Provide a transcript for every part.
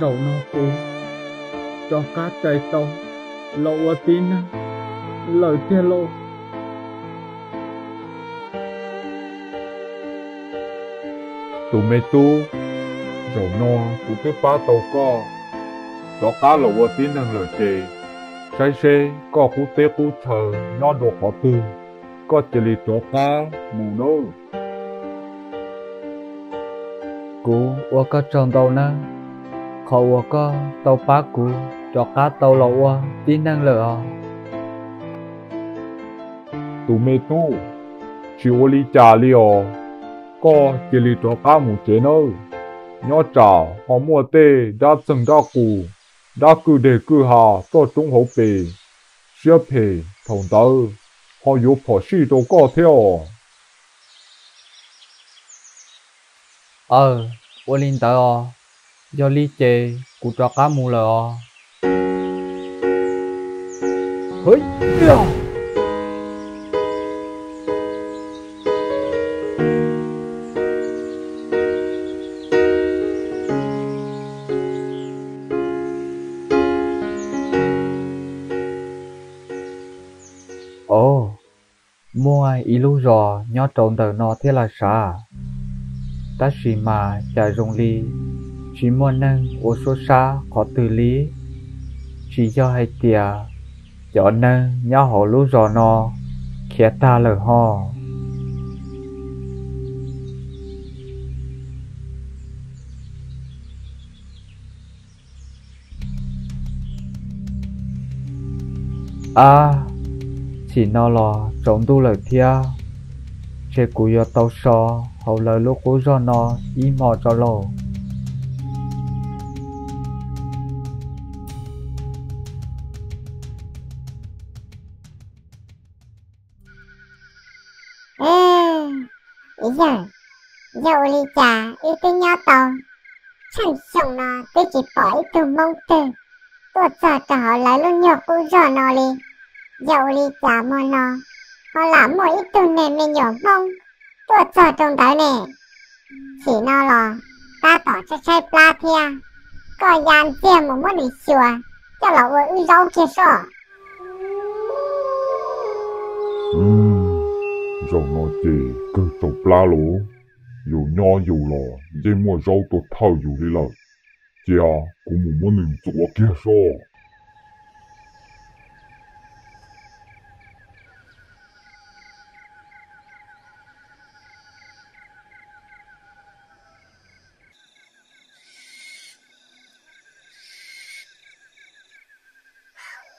Zaum no kuv rov qab rais tau los ua tib neeg lawm tiag lauj. Tus me tub, zaum no kuv twb pab tau koj rov qab los ua tib neeg lawm ces, saib seb koj qub teb qub chaw nyob rau qhov twg, koj cia li rov qab mus nawb. Kuv ua koj tsaug ntau nawb, qhov uas koj tau pab kuv rov qab tau los ua tib neeg lawm os. Tus me tub, tsis ua li cas li os, koj cia li rov qab mus tsev nawb. Nyob tsam ho muaj tej dab txeeg dab qus, dab kwj deg kwj ha toj roob hauv pes, siab phem thaum ntawd ho yuav phom sij rau koj thiab os. Aw, ua li ntawd os, yog li ces kuv rov qab mus lawm os. Au, muaj ib lub zos nyob rau ntawm no thiab las sav, tab sis mas cas zoo li tsis muaj neeg ua suab sab qhov twg li. Tsis yog hais tias cov neeg nyob hauv lub zos no khiav tag lawm ho. Ab, txhim no los tsaus ntuj lawm thiab, ntshe kuv yuav tau so hauv lawv lub qub zog no ib hmo tso lauj. Yog, yog ua li cas wb twb nyob tau tsheej xyoo no twb tsis pom ib tug Hmoob twg tuaj txog rau hauv lawv lub nyuag qub zog no li? Yog ua li cas hmo no ho lam muaj ib tug neeg me nyuam Hmoob tuaj txog rau ntawd ne? Txhim no los tab tom tshaib tshaib plab thiab, koj ya ntxiag mus muab nws xyuas coj los ua wb zaub kiag soj. Zaum no ces kawg tsaus plab lauj, yus nyob yus los yeej muaj zaub tuaj thawj yus li lawm. Cia kuv mus muab nws ntxuav kiag soj.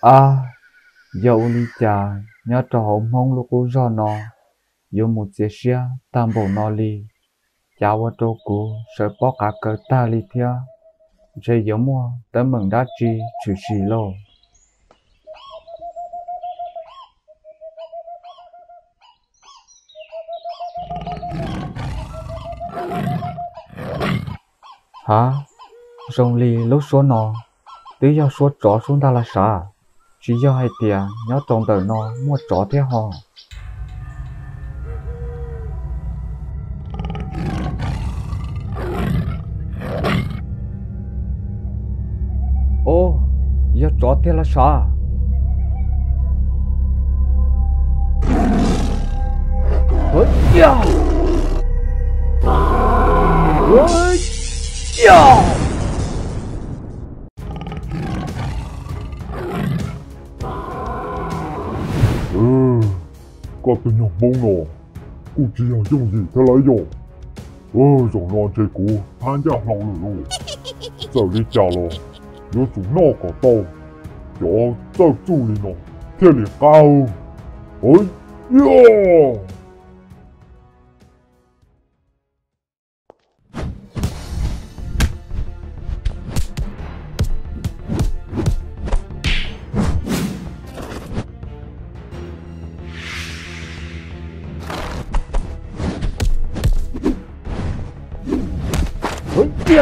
Ab, yog ua li cas nyob rau hauv Hmoob lub qub zog no yuav mus txias siab tag npaum no li? Cas ua rau kuv sawv pob qav kaws tag li thiab, ntshe yuav muaj teeb meem dab tsi tshwm sim lauj. Hav, zoo li lub suab no twb yog suab tsov suab ntag las sav, tsis yog hais tias nyob rau ntawm no muaj tsov thiab ho. Au, yog tsov thiab las sav. Koj tus nyuag Hmoob no kuj tsis yog yooj yim thiab lauj yom. Zaum no ntshe kuv thab ncaj hlau lawm lauj. Txawm li cas los yuav tsum noj kom tau cov txawj txuj li no thiaj li qab. Hawv, yog. Koj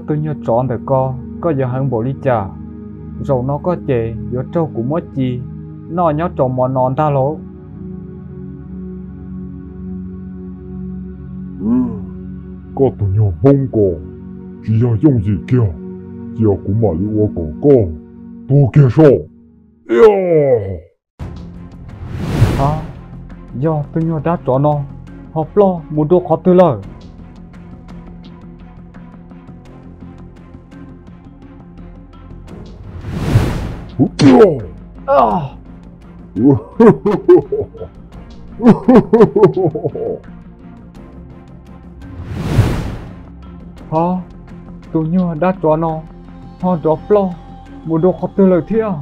tus nyuag tsov ntawm ko, koj yuav heev npaum li cas? Zaum no koj ces yuav raug kuv muab ci noj nyob rau mov no ntag lauj. Koj tus nyuag Hmoob ko, tsis yog yooj yim kiag, cia kuv mam li ua kom koj tuag kiag soj. Yog tus nyuag dab tsov no ho ploj mus dua qhov twg lawm? Ho, tus nyuag dab tsov no ho rov ploj mus dua qhov twg lawm thiab?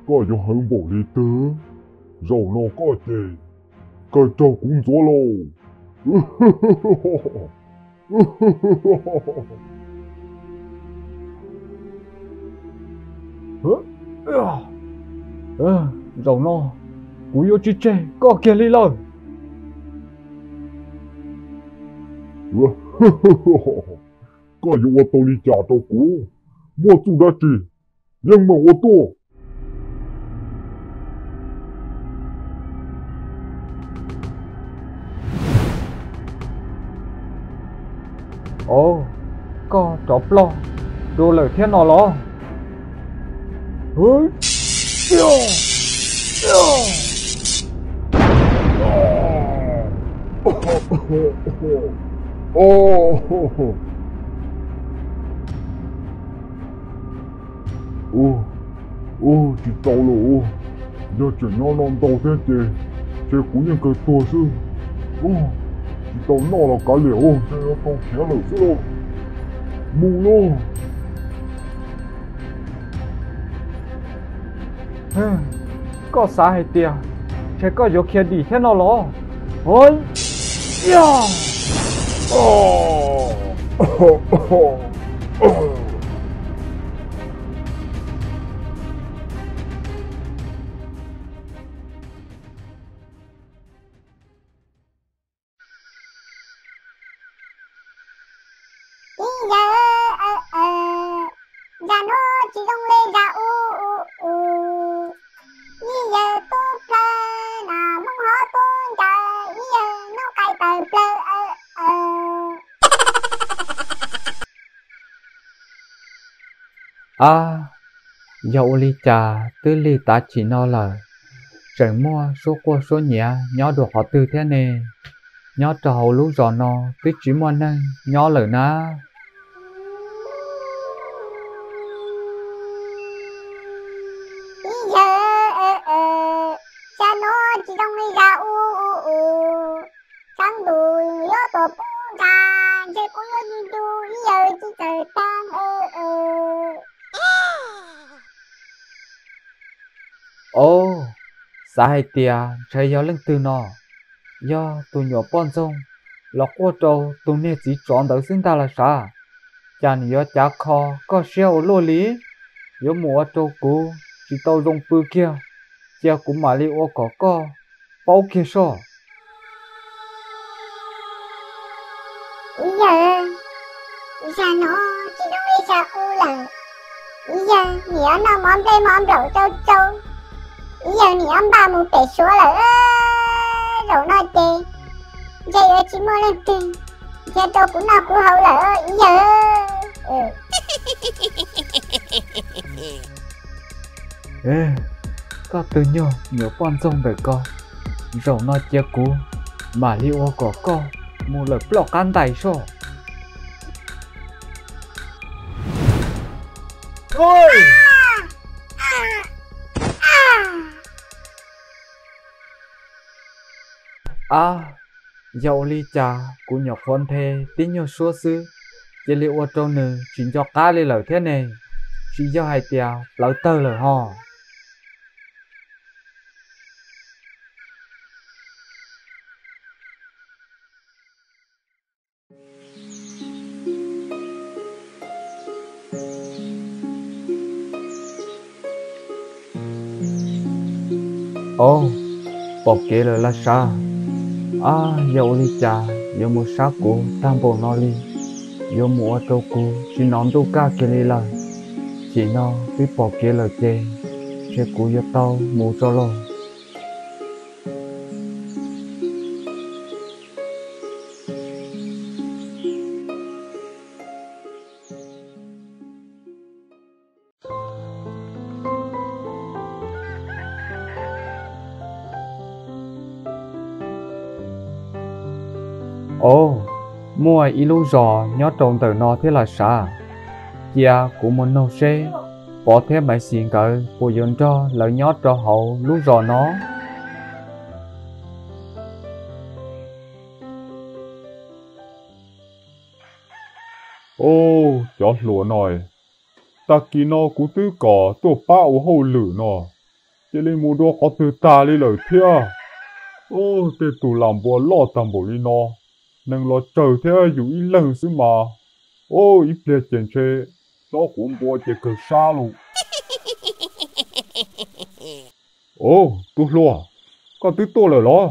Koj yuav heev npaum li twg? Zaum no koj ces kawg raug kuv ntxuav lauj. Zaum no kuv yuav tsis tseg koj kiag li lawm. Koj yuav ua tau li cas rau kuv? Muaj txuj dab tsi, yeej meem ua tuaj. Au, koj rov ploj dua lawm thiab no los? Ua, ua tsis tau lawm. Yog tseem nyob no ntau thiab ces ntshe kuv yeej kawg tuag xwb. Tsis tau noj los kav liam, ntshe yuav tau khiav lawm xwb lauj. Mus lauj. Koj xav hais tias ntshe koj yuav khiav dim thiab no los? Ib yawg, zaj nuav tsis zoo le zaj u u u. Ib yawg tub plawg na, Hmoob hov tub ncaws, ib yawg noob qai tawg plawg aw aw. Ab, yog ua li cas twb lig tav chim no lawm, tseem muaj suab quaj suab nyiav nyob dua qhov twg thiab ne? Nyob rau hauv lub zos no twb tsis muaj neeg nyob lawm na. Ib yawg, zaj nuav tsis zoo li zaj u u u. Sab ntuj yuav tuaj poob ntag, ntshe kuv yuav ncu ncu ib yawg tsis txawj taag. Au, xav hais tias ntshe yog leej twg no, yog tus nyuam poj ntxoog los quaj rau tus niag txiv tsov ntawd xwb ntag los sav. Cas nws yuav cav kho koj siab ua luaj li, yuav mus ua rau kuv tsis tau zoo pw kiag, cia kuv mam li ua kom koj paub kiag soj. Ib yawg, zaj no tsis zoo li zaj u lawm. Ib yawg, nim yuav noj mov nplej mov nplaum tsau tsau. Ib yawg, nim yuav npaj mus pem suav lawm. Zaum no ces ntshe yuav tsis muaj leej twg nrhiav rau kuv noj kuv haus lawm ib yawg. Koj tus nyuag nyuam poj ntxoog ntawm ko, zaum no cia kuv mam li ua kom koj mus lawm ploj qab ntais soj. Ab, yog ua li cas kuv nyuam qhuav nthe tib nyuag suab xwb, cia li ua rau nws tsis nco qab li lawm thiab ne? Tsis yog hais tias plawv tawg lawm ho? Au, pom kev lawm Laj Sav. Ab, yog ua li cas yuav mus sab kuv tag npaum no li? Yuav mus ua rau kuv tsis hnov ntuj kaj kiag li lawm. Chim no twb pom kev lawm ces ntshe kuv yuav tau mus tso lauj. Au, muaj ib lub zos nyob rau ntawm no thiab Laj Sav. Cia kuv mus nug seb Pov thiab Maiv Xis nkawd puas yuav nrog lawv nyob rau hauv lub zos no. Au, cov hluas no, tag kis no kuv twb kom tuaj pab ua hauj lwm no, cia li mus dua qhov twg tag li lawm thiab. Au, tej tus lam npua loj tag npaum li no, neeg los tsawg thiab yus ib leeg xwb mas. Au, ib pliag ces ntshe hlob quav npua ces kawg sab lawm. Au, tus hluas, koj twb tuaj lawm los?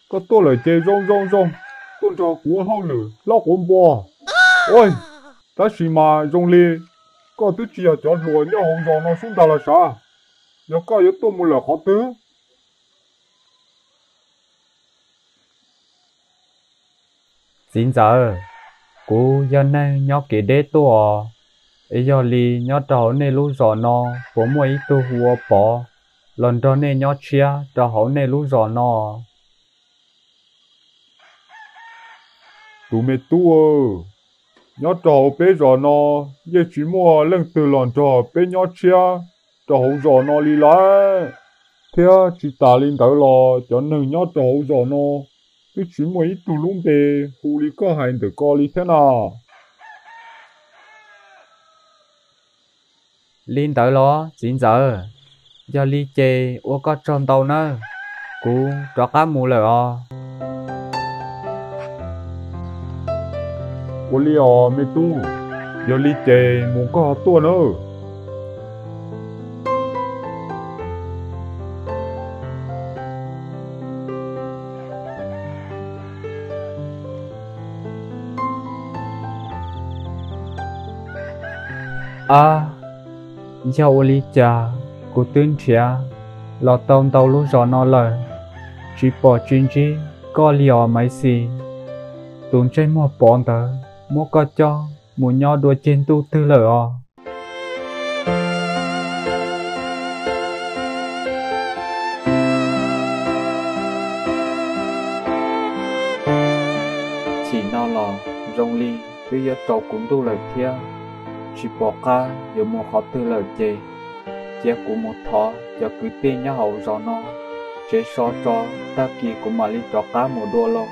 Koj tuaj lawm ces zoo zoo zoo, tuaj nrog kuv ua hauj lwm hlob quav npua. Ua, tab sis mas zoo li koj twb tsis yog cov hluas nyob hauv zos no xwb ntag Laj Sav. Yog koj yuav tuaj mus lawm qhov twg? Txiv ntxawm, kuv yog neeg nyob kev deb tuaj os. Es yog li nyob rau hauv nej lub zos no puas muaj ib tug hu ua Pov los nrog nej nyob tshiab rau hauv nej lub zos no? Tus me tub, nyob rau hauv peb zos no yeej tsis muaj leej twg los nrog peb nyob tshiab rau hauv zos no li lawm. Thiab tsis tas li ntawd los cov neeg nyob rau hauv zos no twb tsis muaj ib tug lub npe hu li koj hais ntawm ko li thiab na. Li ntawd los txiv ntxawm? Yog li ces ua koj tsaug ntau nawb, kuv rov qab mus lawm os. Ua li os me tub, yog li ces mus koj ho tuaj nawb. Ab, yog ua li cas kuv twb nrhiav los tau ntau lub zos no lawm, tsis pom tsis ntsib koj li os Maiv Xis. Tus ntsej muag Pov ntawd muab koj coj mus nyob dua ceg ntuj twg lawm os? Chim no los zoo li twb yuav tsaus kuv ntuj lawm thiab, tsis pom qab yuav mus qhov twg lawm ces cia kuv mus thov cov kwv tij nyob hauv zos no tsev so tso, tag kis kuv mam li rov qab mus dua lauj.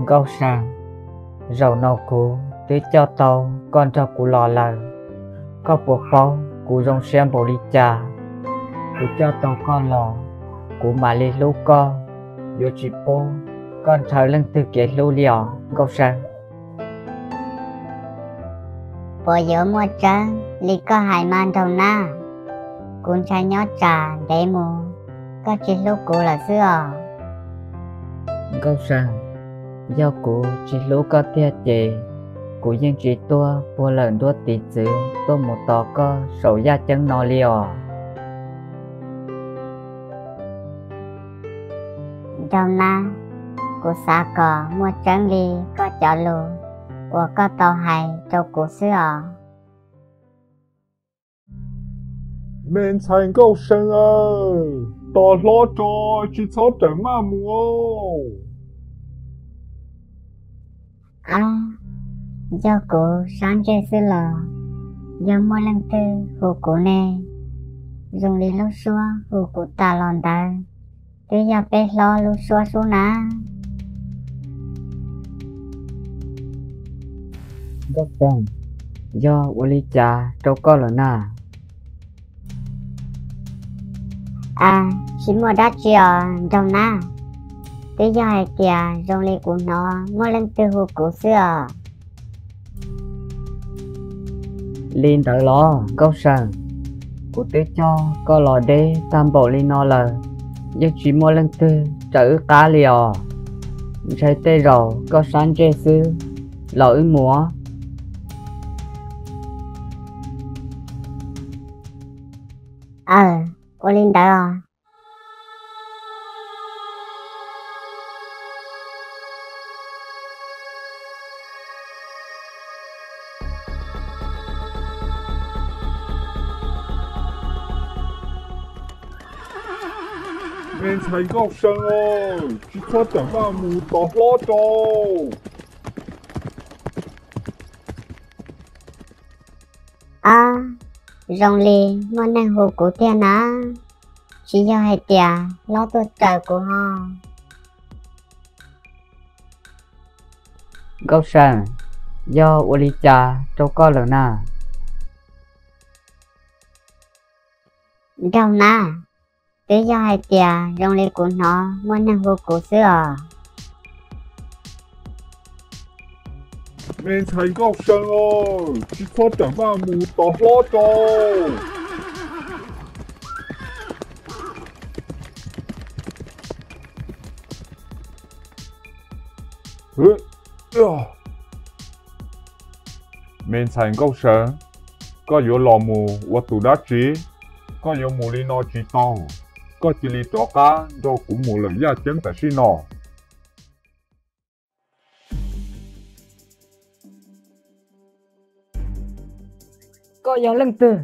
Nkauj Seej, zaum no kuv twb coj tau koj nrog kuv los lawm, koj puas paub kuv zoo siab npaum li cas? Kuv coj tau koj los, kuv mam li hlub koj, yuav tsis pub koj ntshaw leej twg kev hlub li os Nkauj Seej. Puas yuav muaj tseeb li koj hais mas nraug nab? Kuv ntshai nyob tsam ntev mus koj tsis hlub kuv lawm xwb os. Nkauj Seej, yog kuv tsis hlub koj tiag ces kuv yeej tsis tuag puag lawm nruab tiv txwv tuaj mus tos koj saum yaj ceeb no li os. Nraug Nab, kuv xav kom muaj tseeb li koj cov lus uas koj tau hais rau kuv xwb os. Me ntxhais Nkauj See aw, tos hlob tso, tsis txhob rawm maj mus. Ab, yog kuv sab ntsej xwb los yog muaj leej twg hu kuv ne? Zoo li lub suab hu kuv tas los ntawd twb yog peb hlob lub suab sub na. Nkauj See, yog ua li cas rau koj lawm na? A, tsis muaj dab tsi os nraug Nab, twb yog hais tias zoo li kuv hnov muaj leej twg hu kuv xwb os. Li ntawd los Nkauj See, kuv twb coj koj los deb tag npaum li no lawm, yeej tsis muaj leej twg raws wb qab li os. Ntshe tej zaum koj sab ntsej xwb, los wb mus. Aw, ua li ntawd os. Me ntxhais Nkauj See, tsis txhob rawm maj mus, tos hlob tso. Ab, zoo li muaj neeg hu kuv tiag na, tsis yog hais tias hlob tuaj raws kuv ho. Nkauj See, yog ua li cas rau koj lawm na? Nraug Nab, twb yog hais tias zoo li kuv hnov muaj neeg hu kuv xwb os. Me ntxhais Nkauj See, tsis txhob rawm maj mus, tos hlob tso. Me ntxhais Nkauj See, koj yuav los mus ua tus dab tsi? Koj yuav mus li no tsis tau, koj cia li rov qab nrog kuv mus lawm yaj ceeb tam sim no. Koj yog leej twg?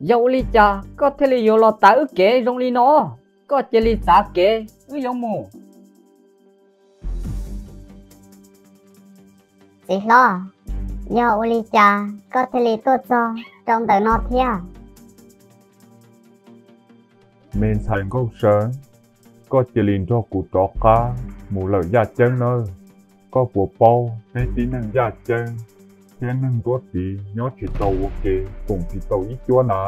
Yog ua li cas koj thiaj li yuav los tav wb kev zoo li no? Koj cia li txav kev, wb yuav mus. Txiv hlob, yog ua li cas koj thiaj li tuaj txog rau ntawm no thiab? Me ntxhais Nkauj See, koj cia li nrog kuv rov qab mus lawm yaj ceeb nawb. Koj puas paub peb tib neeg yaj ceeb thiab neeg nruab tiv nyob tsis tau ua ke, koom tsis tau ib cuab na.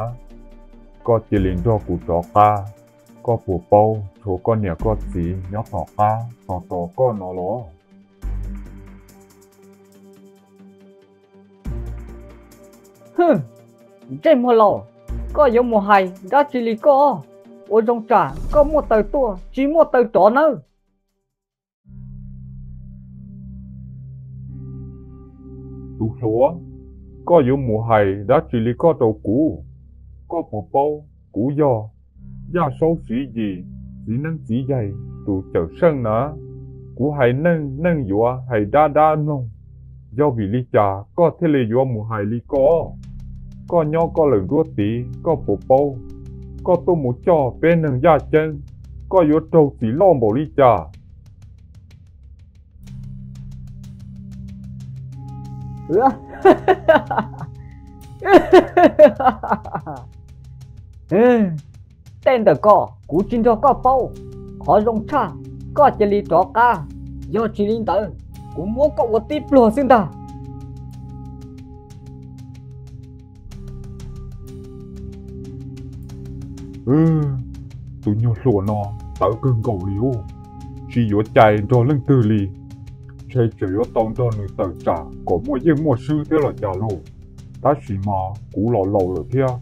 Koj cia li nrog kuv rov qab. Koj puas paub tshuav koj niam koj txiv nyob tom qab tos tos koj no los? Hwj, ntsej muag laus, koj yuav mus hais dab tsi li koj? Ua zoo tsam koj muaj taw tuaj tsis muaj taw rov nawb. Tus hluas, koj yuav mus hais dab tsi li koj rau kuv? Koj puas paub kuv yog Yaj Saub Siv Yis, txiv neeb txiv yaig tus cawm seej na? Kuv hais neej neej yuav hais dab dab mloog. Yog vim li cas koj thiaj li yuav mus hais li koj? Koj nyob koj lawm nruab tiv koj puas paub, koj tuaj mus coj peb neeg yaj ceeb, koj yuav raug txim loj npaum li cas? Tej ntawm ko kuv tsis nrog koj paub. Qhov zoo tshaj, koj cia li rov qab, yog tsis li ntawd kuv muab koj ua tib pluag xwb ntag. Tus nyuag hluas no tawv kawg nkaus li ub, tsis yuav cais nrog leej twg li. Ntshe tseem yuav tau nrog nws tawm tsam kom muaj yeej muaj swb thiab los cas lauj. Tab sis mas kuv los laus lawm thiab,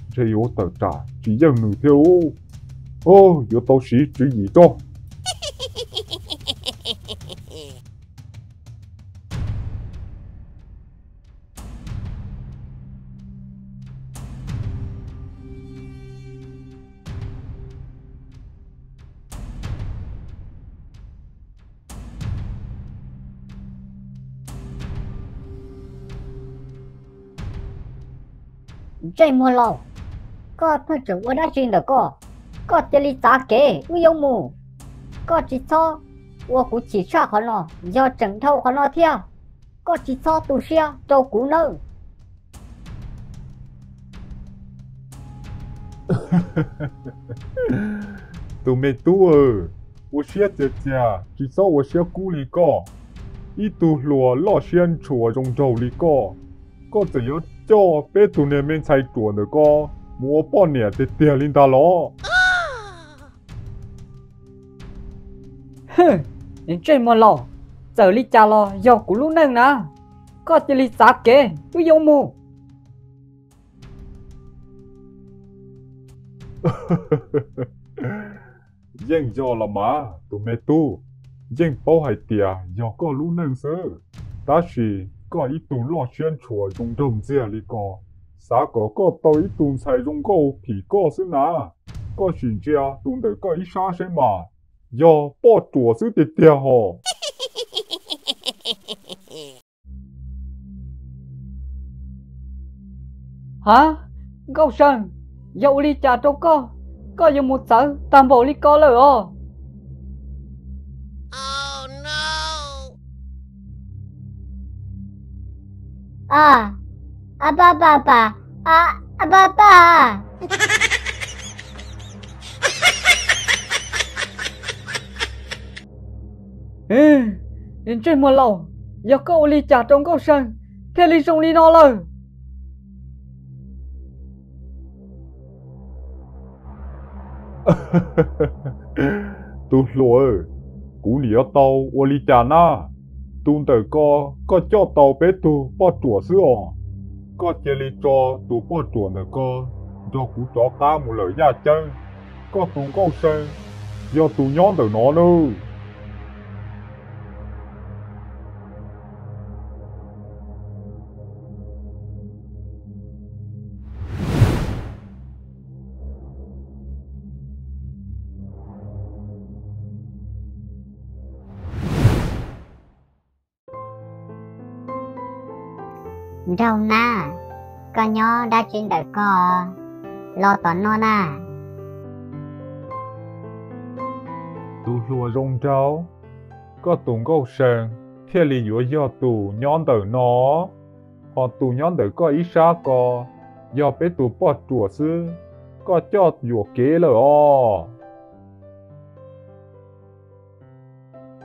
ntshe yuav tawm tsam tsis yeej nws thiab ub. Yuav tau siv tswv yim tso. Ntsej muag laus, koj pheej tseem ua dab tsi ntawm koj? Koj cia li txav kev wb yuav mus. Koj tsis txhob ua kuv chim tshaj qhov no, yog tseem dhau qhov no thiab, koj tsis txhob tu siab rau kuv nawb. Tus me tub, ua siab txias txias, tsis txhob ua siab kub li koj. Ib tug hluas loj siab ntshua zoo nraug li koj, koj txawm yuav coj peb tug niag me ntxhais ruam ntawm ko mus ua poj niam tiag tiag li ntag los? Ntsej muag laus, txawm li cas los yog kuv lub neej na. Koj cia li txav kev wb yuav mus. Yeej yog los mas tus me tub, yeej paub hais tias yog koj lub neej xwb, tab sis koj ib tug loj siab ntshua zoo nraug ntxiag li ko, xav kom koj tau ib tug ntxhais zoo nkauj phim koj xwb na. Koj sim ntsia tus ntawm koj ib sab seb mas, yog poj ruam xwb tiag tiag hos. Ha, Nkauj Seej, yog ua li cas rau koj, koj yuav mus txawv tag npaum li ko lawm os? A, a pa pa pa, a, a pa pa. Ntsej muag laus, yog koj ua li cas rau Nkauj Seej thiaj li zoo li no lawm? Tus hluas, kuv nim yuav tau ua li cas na? Tus ntawm ko, koj coj tau peb tug poj ruam xwb os. Koj cia li tso tus poj ruam ntawm ko nrog kuv rov qab mus lawm yaj ceeb. Koj tus Nkauj Seej yog tus nyob ntawm no nawb. Nraug nab, koj nyob dab tsi ntawm ko los tom no na? Tus hluas zoo nraug, koj tus Nkauj Seej thiaj li yuav yog tus nyob ntawm no, ho tus nyob ntawm koj ib sab ko yog peb tus poj ruam xwb, koj coj yuam kev lawm os.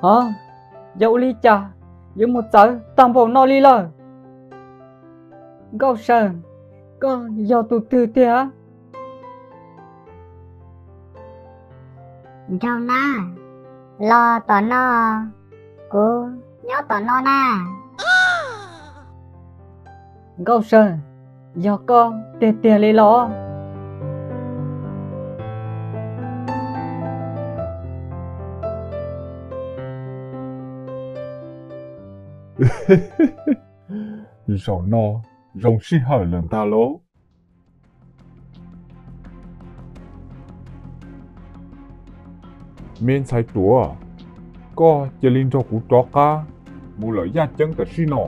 Ha, yog ua li cas yuav mus txawv tag npaum no li lawm? Nkauj Seej, koj yog tus twg tiag? Nraug nab, los tom no, kuv nyob tom no na. Nkauj Seej, yog koj tiag tiag li los? Zaum no zoo sij hawm lawm ntag lauj. Me ntxhais ruam, koj cia li nrog kuv rov qab mus lawm yaj ceeb tam sim no.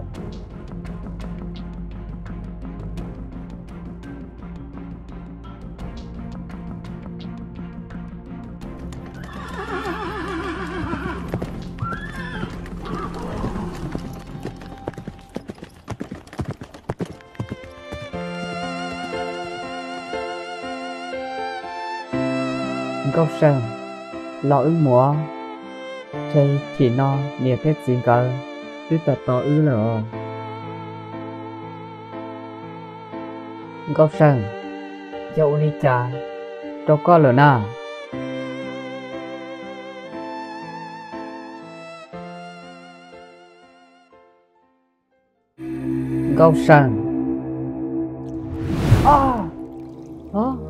Nkauj Seej, los wb mus, tseg chim no niam thiab txiv nkawd twb tau tos wb lawm os. Nkauj Seej, yog ua li cas rau koj lawm na? Nkauj Seej.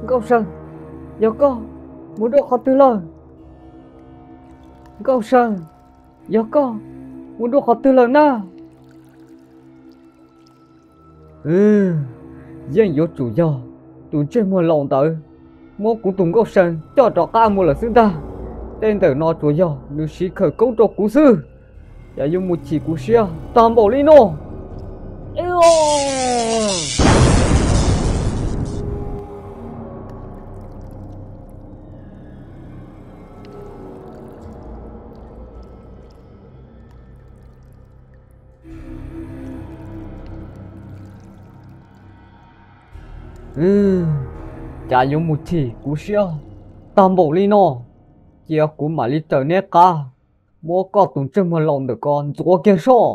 Nkauj Seej, yog koj mus dua qhov twg lawm? Nkauj Seej, yog koj mus dua qhov twg lawm na? Yeej yuav tsum yog tus ntsej muag laus ntawd muab kuv tus Nkauj Seej coj rov qab mus lawm xwb ntag. Tej ntawm no tsuas yog nws siv khawm koob rau kuv xwb, cas yuav mus chim kuv siab tag npaum li no. Ua, Cas yuav mus chim kuv siab tag npaum li no? Cia kuv mam li raws neb qab muab koj tus ntsej muag laus ntawm ko ntxuav kiag soj.